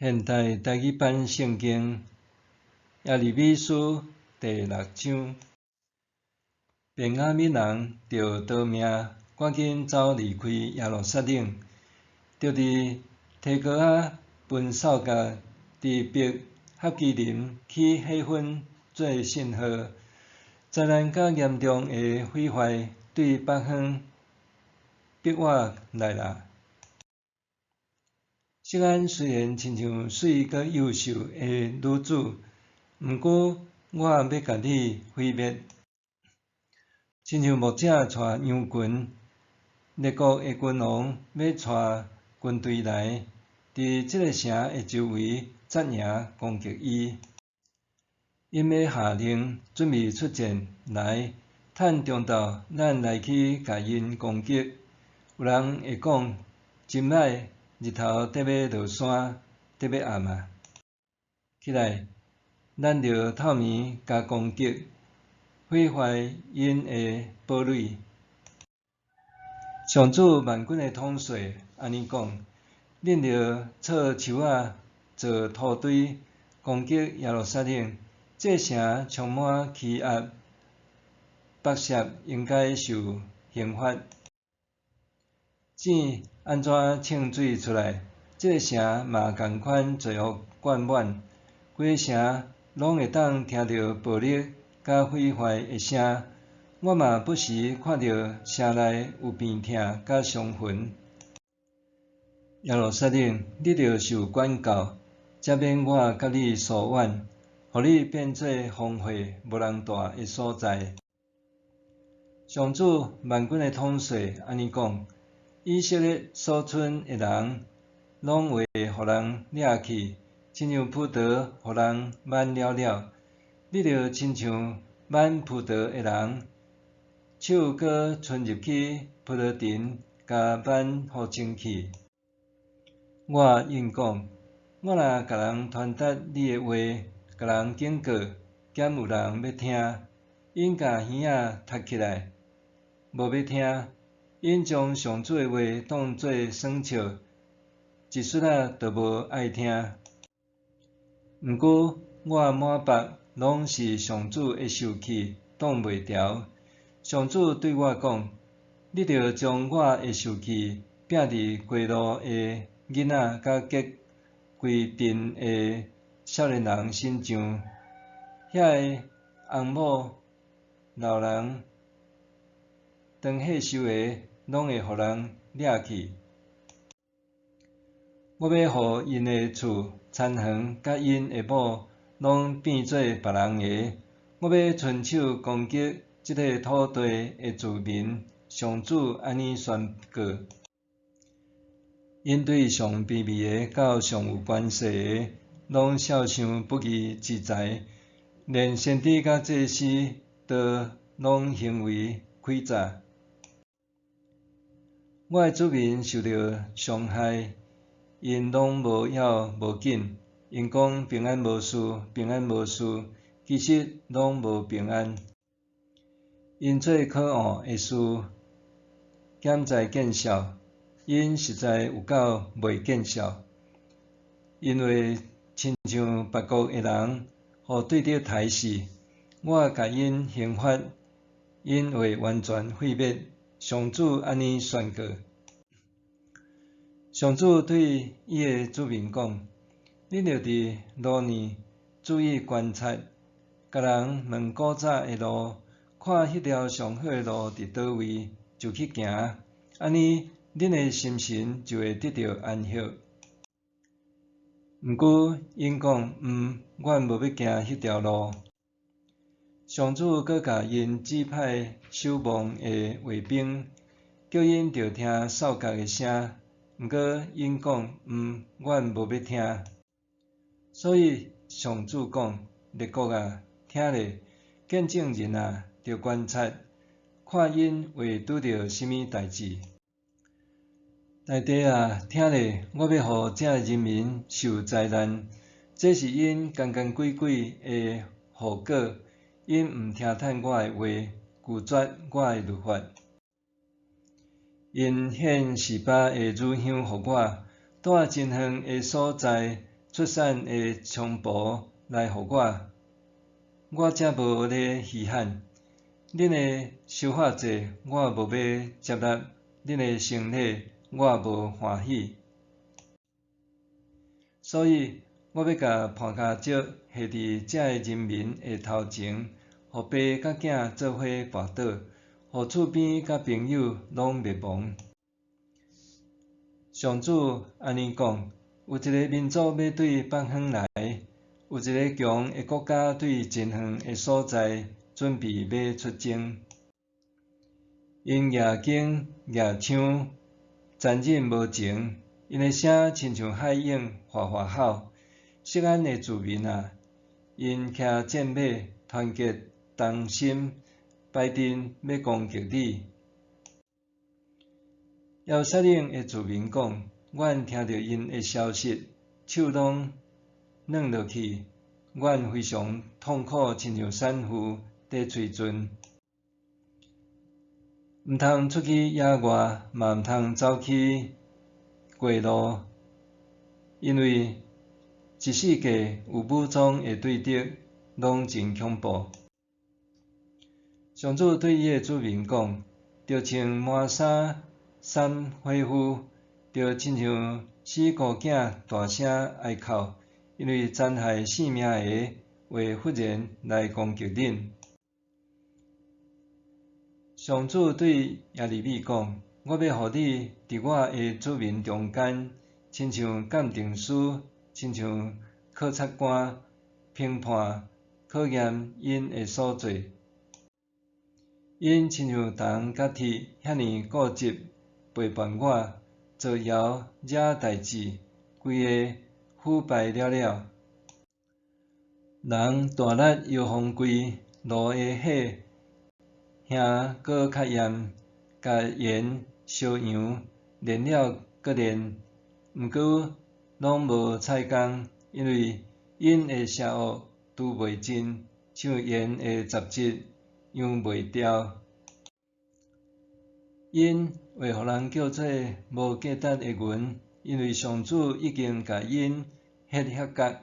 現代台語版聖經耶利米書第六章，便雅憫人著逃命，趕緊走離開耶路撒冷，著佇提哥亞奔掃角，佇伯哈基林起火焚做信號，災難佮嚴重的毀壞對北方逼倚來啦。錫安雖然親像媠閣幼秀的女子，毋過我欲共你毀滅，親像牧者帶羊群，列國的君王欲帶軍隊來，佇這个城的周圍紮營攻擊伊。𪜶欲下令準備出戰，來，趁中晝，咱來去共𪜶攻擊。有人會講，真歹，日頭得欲落山，得欲暗啊！起來，咱著透暝共攻擊，毀壞𪜶的堡壘。上主萬軍的統帥按呢講：恁著措樹仔做土堆，攻擊耶路撒冷。這城充滿欺壓，剝削應該受刑罰。井按怎衝水出來，這个城嘛仝款罪惡灌滿，規个城攏會當聽著暴力佮毀壞的聲。我嘛不時看著城內有病痛佮傷痕。耶路撒冷，你著受管教，才免我佮你疏遠，予你變做荒廢無人蹛的所在。上主萬軍的統帥按呢講：以色列所賰的人，攏會予人掠去，親像葡萄予人挽了了。你著親像挽葡萄的人，手閣伸入去葡萄藤，共挽予清去。我應講：我若共人傳達你的話，共人警告，敢有人欲聽？𪜶共耳仔塞起來，無欲聽。𪜶將上主的話當做耍笑，一絲仔都無愛聽。毋過我滿腹攏是上主的受氣，擋袂牢。上主對我講：你著將我的受氣摒佇街路的囡仔佮結規陣的少年人身上。遐个翁某、老人、當歲壽的，攏會予人掠去。我欲予𪜶的厝、田園佮𪜶的某，攏變做別人的。我欲伸手攻擊這个土地的子民。上主按呢宣告。𪜶對上卑微的到上有權勢的，攏數想不義之財，連先知佮祭司都攏行為詭詐。我的子民受著傷害，𪜶攏無要無緊，𪜶講平安無事，平安無事，其實攏無平安。𪜶做可惡的事，敢知見笑？𪜶實在有夠袂見笑，因為親像別國的人，予對敵刣死，我共𪜶刑罰，𪜶會完全毀滅。上主按呢宣告。上主對伊的子民講：恁著佇路呢注意觀察，共人問古早的路，看彼條上好的路佇佗位，就去行，按呢，恁的心神就會得著安息。毋過𪜶講：毋，阮無欲行彼條路。上主閣共𪜶指派守望的衛兵，叫𪜶著聽哨角的聲。毋過𪜶講：毋，阮無欲聽。所以上主講：列國啊，聽咧！見證人啊，著觀察，看𪜶會拄著啥物代誌。大地啊，聽咧！我欲予這人民受災難，這是𪜶奸奸詭詭的後果。𪜶毋聽趁我的話，拒絕我的律法。𪜶獻示巴的乳香予我，蹛真遠的所在，出產的菖蒲來予我，我才無咧稀罕。恁的燒化祭，我無欲接納；恁的牲禮，我無歡喜。所以，我欲共絆跤石下佇這个人民的頭前，予爸佮囝做伙跋倒，予厝邊佮朋友攏滅亡。上主按呢講：有一个民族欲對北方來，有一个強的國家對真遠的所在準備欲出征。𪜶舉弓舉槍，殘忍無情，𪜶的聲親像海湧嘩嘩吼。錫安的子民啊，𪜶騎戰馬，團結同心，擺陣欲攻擊你。耶路撒冷的子民講：阮聽著𪜶的消息，手攏軟落去，阮非常痛苦，親像產婦佇催陣。毋通出去野外，嘛毋通走去過路，因為一四界有武裝的對敵，攏真恐怖。上主對伊的子民講：著像磨衫搧火夫，著親像死孤囝大聲哀哭，因為殘害性命的會忽然來攻擊恁。上主對耶利米講：我欲予你佇我的子民中間，親像鑑定師，親像考察官，評判考驗𪜶的所做。𪜶親像銅佮鐵，遐爾固執背叛我，造謠惹代誌，規个腐敗了了。人大力搖風櫃，爐的火燃閣較炎，共鹽燒溶，煉了閣煉，毋過攏無彩工，因為𪜶的邪惡除袂盡，像鹽的雜質溶袂掉。𪜶會予人叫做無價值的銀，因為上主已經共𪜶彼遐角。